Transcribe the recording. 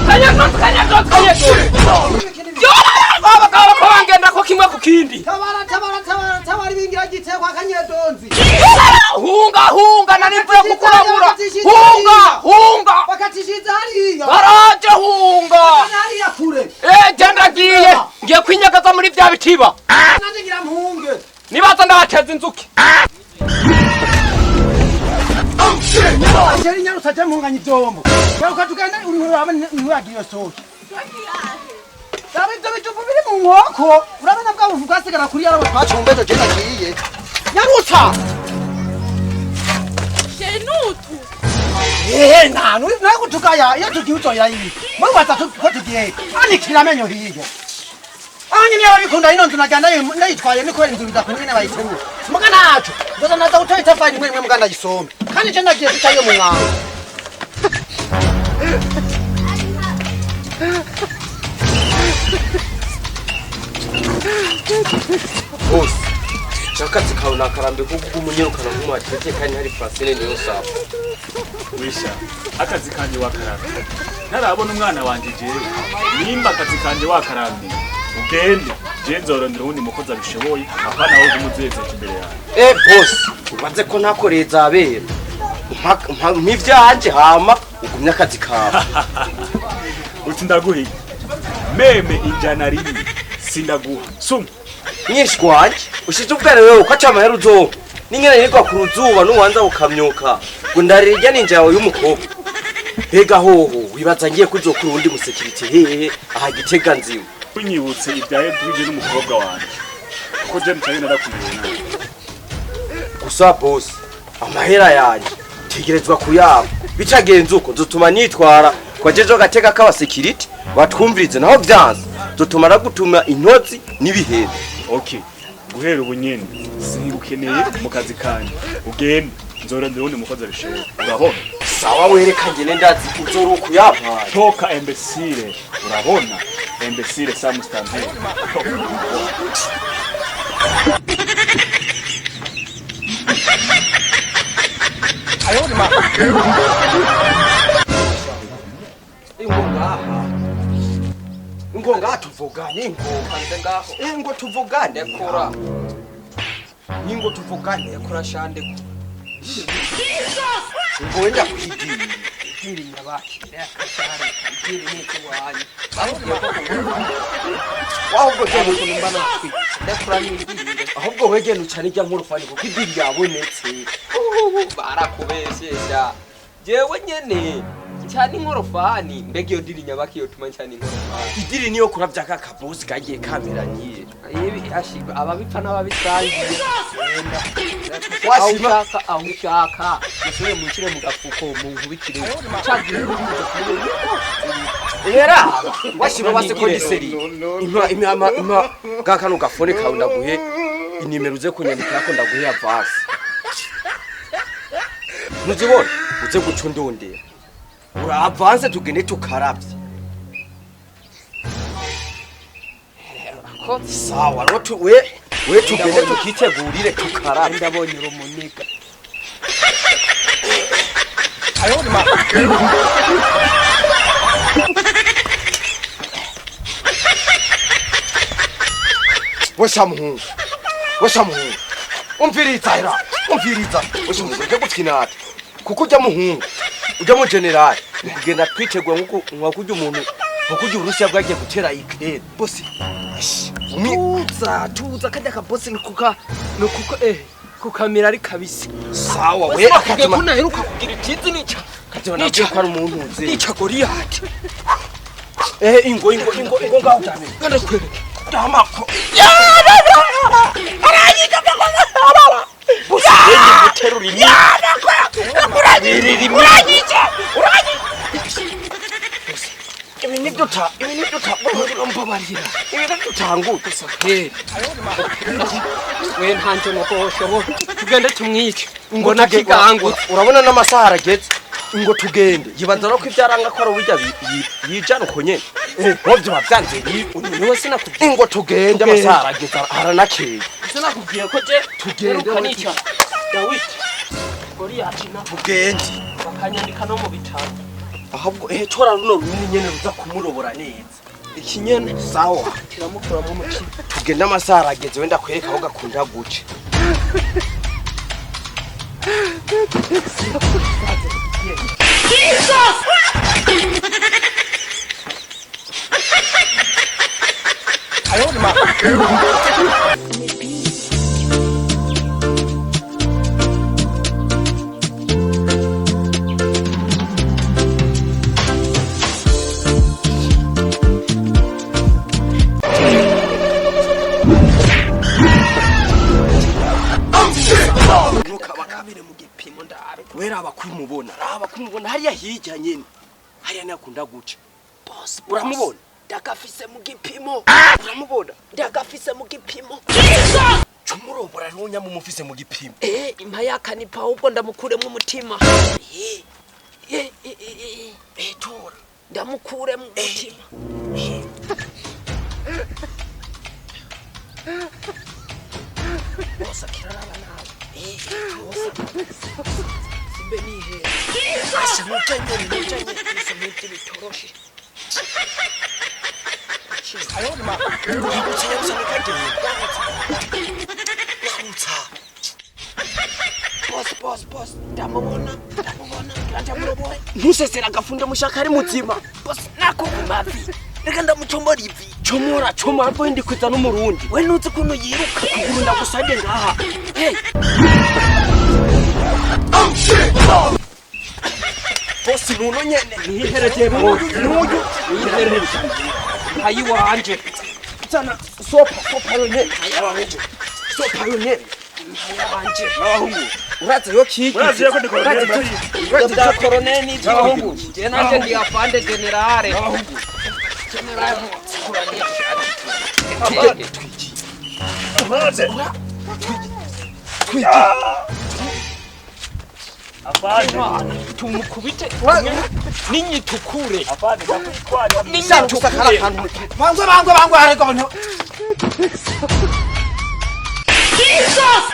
Kanyadozi, kanyadozi, kanyadozi. Yo, abagabo ko bangenda ko kimwe ku kindi. Tabara, tabara, tabara, tabara, ibingira giteye kwa Kanyedonzi. Hunga, hunga, nari mvuye kukurabura. Hunga, hunga. Bakatishiza hariya. Baraje, hunga. Hariya kure. Eh, je ndagiye. Ngiye kwinyagaza muri vya bitiba. Nanje ngira mpunge. Nibaza ndabateza inzuki. Chéri, nyarusa, je mpunganye ivyombo. Garuka tugende, uri uraba nturagiye soke. Raba ivyo bijumbu biri mu nkoko. Urabona bwa bufu bwasigara kuri yarabo twacumbejo, je nagiye. Nyarutsa. Chéri, nutu. Eh, nta nuri nawe kutukaya iyo tugiye uzoya iyi. Muri waza ko tugiye. Anikira amenyo hirya. Anye niyo babikunda, ino nzu najya ndayitwaye ni kubera inzu bidakunda nyene bayiterura. Muga ntaco. Nzoza naza gutora itafari rimwe rimwe, muga ndayisombe. Kandi je nagiye gucayo mu mwango. Bose akazi kawe ni akarambe kuko uguma unyirukana nk'umwakirete kandi hari Francine niyo saba. Wisha akazi kanje wakarambe, ntarabona umwana wanje jewe. Nimba akazi kanje wakarambe, ugende, je nzorondera uwundi mukozi abishoboye, apana wowe umuzezeje imbere yawe. Eh boss, ubanze ko ntakoreye zabera mpa ivyanje hama ugumye akazi kawe. Uti ndaguhiye même 100 sindaguha sumwe. Nyinshi wanje ushize ubwere wewe uko aca amahera uzompa n'ingene nirirwa ku ruzuba n'uwanza bukamyuka ngo ndarira irya ninja yawe y'umukobwa. Mbega hoho wibaza ngiye kuzokura uwundi musekirite hehe aha Gitega nziwe? Unyibutse ibya Edwige n'umukobwa wanje, kuko je mucange narakumeye nawe. Gusa boss, amahera yanje tegerezwa kuyaba, bicagenze uko nzotuma nitwara kwa jejo agateka k'abasekirite batwumvirize, naho vyanse nzotuma nagutuma intozi n'ibihebe. Okay, guhera ubu nyene singukeneye mu kazi kanje, ugende, nzorondera uwundi mukozi abishoboye, urabona? Sawa, wereka ngene, ndazi uzoruka uyampaye. Toka imbécile, urabona, imbécile samustantere. Toka. Ingo ngaha, ingo ngaha tuvugane, ingo. Kanze ngaho. Ingo tuvugane. Ndekura. Ingo tuvugane. Ndekura sha, ndekura. Ingo wenda kwidiri. Idiri nyabaki. Reka cyane. Idiri ni ikiwanyu. Bakubwiye ko Ahubwo je ukuntu mba natwi. Ndekura n'idiri. Ahubwo wegenda ucane irya nkorofani kuko idiri yabonetse. Barakubeshyeshya. Jewe nyene cyane inkorofani. Mbega iyo diri nyabaki yotuma cyane inkorofani? Idiri niyo kuravya ka kabosi kagiye kameranye. Ibi ashigwa ababipfa n'ababisangiye. Genda. Aho Washima. ushaka, aho ushaka. Musubire munshyire mu gafuko munkubitire. Cagiye. Era washima wase kondiseri, impa impa impa ga kano gafone kawe ndaguhe inimero uze kunyandikira ko ndaguhe avance. Ntuzibona uze guca undondera ura avance, tugende tukaravye. Ko Sawa rero, we tugende tukitegurire tukaravye. Ndabonye urumuniga. Wesha muhungu, wesha muhungu, umviriza hera, umviriza wesha muhungu, ujya gutwinata kuko ujya muhungu ujya mu generali ni kugenda twitegura nkuko nka kurya umuntu, nka kurya Uburusiya bwagiye gutera Ukraine. Bosi. Tuza, tuza, kajya kabosi nukuka nukuka kukamera ari kabisi. Sawa we. We akatuma Akatuma ko naheruka kugira ikizi nica. Akatuma nabwiye ko ari umuntu uzi. Nica Goliyati. Eh, ingo, ingo, ingo, ingo ngaho cyane. Ganda kwereke. Damako bosi, wewe guterura imi uranyica, uranyica. Ibi nibyo ta, ibi nibyo ta, mbabarira, ibi nibyo tanguye Gusa he. We ntanjo nuko woshobora. Tugende tumwice. Ngo Ngo nakigangutse. Urabona n'amasaha arageze, ngo tugende. Yibaza no ko ivyaranga ko ari uburyo yijana uko nyene ngo vyoba vyanze. Niwe sinakubwiye. Ngo tugende, amasaha arageze, haranakeye. Sinakubwiye ko je Tugende. mperuka nica Dawidi. Goliyati na Tugende. bakanyandika no mu bitaro. Ahubwo tora runo runini nyene ruza kumurobora neza. Iki nyene Sawa. kiramukuramo umutima. Tugenda amasaha arageze wenda kwereka aho gakunda guca. Ntukabakabire mu gipimo ndabe. Wera abakumubona, abakumubona hariya hirya nyene. Hariya nakunda guca. Boss, Uramubona? Ndagafise mu gipimo. Uramubona? Ndagafise mu gipimo. Cumurobora ntunya mumufise mu gipimo. Impa yakanipa ahubwo ndamukuremo umutima. Tora. Ndamukuremo umutima. Boss akiraraba nawe. Boss. Simbe nihe. Asha nuja nyene, nuja nyene. Gusa nk'ibyo bitoroshye. Nyabutsa nyabutsa nikagenda. Nyabutsa. Boss, boss, boss. Ndamubona, ndamubona. Ndamurobora. Ntusesera agafunda mushaka ari muzima. Boss, nako ku mavi. Reka ndamucombora ivi. Chomora, chomora mbo ndi kwiza n'umurundi. We ntuzi ukuntu yiruka. Kuguru ndagusabye ngaha. Hey, Boss nuno nyene. Nihereje nuyu. Nihereje. hayi wanje. Sana sopa, sopa yonyene. Sopa yonyene. Wanje. Abahungu. Urazi yo kiki. Urazi yo ko ndi koroneli, Ibyo bya koroneli n'iby'abahungu. Njye nanje ndi afande generale. Generale. Maze. Afande. Tumukubite n'inyitukure. Afande ndakwitwarira. N'inyitukure. Bangwe bangwe bangwe hariko nto. Jesus!